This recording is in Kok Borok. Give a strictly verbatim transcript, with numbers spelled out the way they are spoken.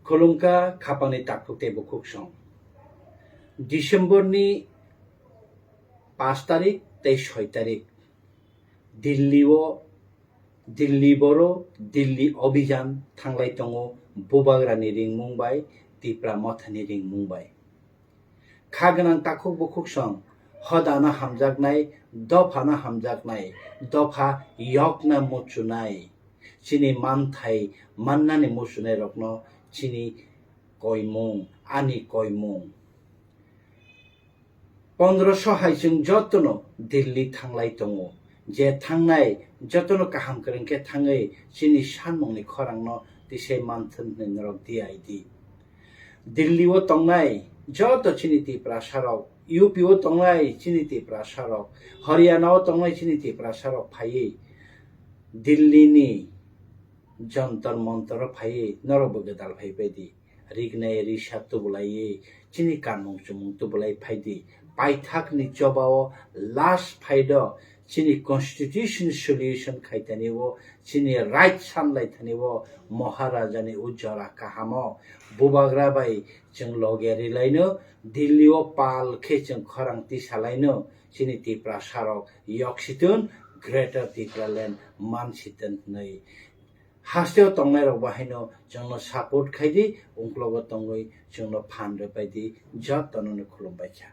Khulumkha khapangni takhuk tei bukhuk song. December ni pash tarik tei soi tarik Delhi o, Delhi boro Delhi Abhijan thanglai tongo Bubagrani ringmung bai, Tipra Mothani ringmung bai. Kha gwnang takhuk bukhuk song, hodano hamjaknai, dophano hamjaknai, dopha yokna muchunai, chini manthai mannani muchunai rokno chini koimung, ani koimung. Pondroso hai chwng jotono Delhi thanglai tongo. Je thangnai jotono kaham kwrwng khe thangwi chini sanmungni khorangno tisai manthun hwnwi norok di ai di. Delhi o tongnai joto chini Tiprasa rok, U P o tongnai chini Tiprasa rok, Haryana o tongnai chini Tiprasa rok phaiwi Delhi ni Jantar Mantar o phaiwi norok bo gwdal phai bai di. Rignai risa tubulaiwi chini kanmung chumung tubulai phai di. Paithakni choba o last fight o chini constitution solution khaithani o, chini right sanlaithani o, Maharaja ni o jora kaham o Bubagra bai chwng loge rilaino, Delhi o pal khe chwng khorang tisalaino, chini Tiprasa rok yoksitun, Greater Tipraland mansitun hwnwi. Hasteo tongnai rok bo haino chwngno support khai di, ungklogo tongwi chwngno phan rwpai di, jotono no khulumbai kha.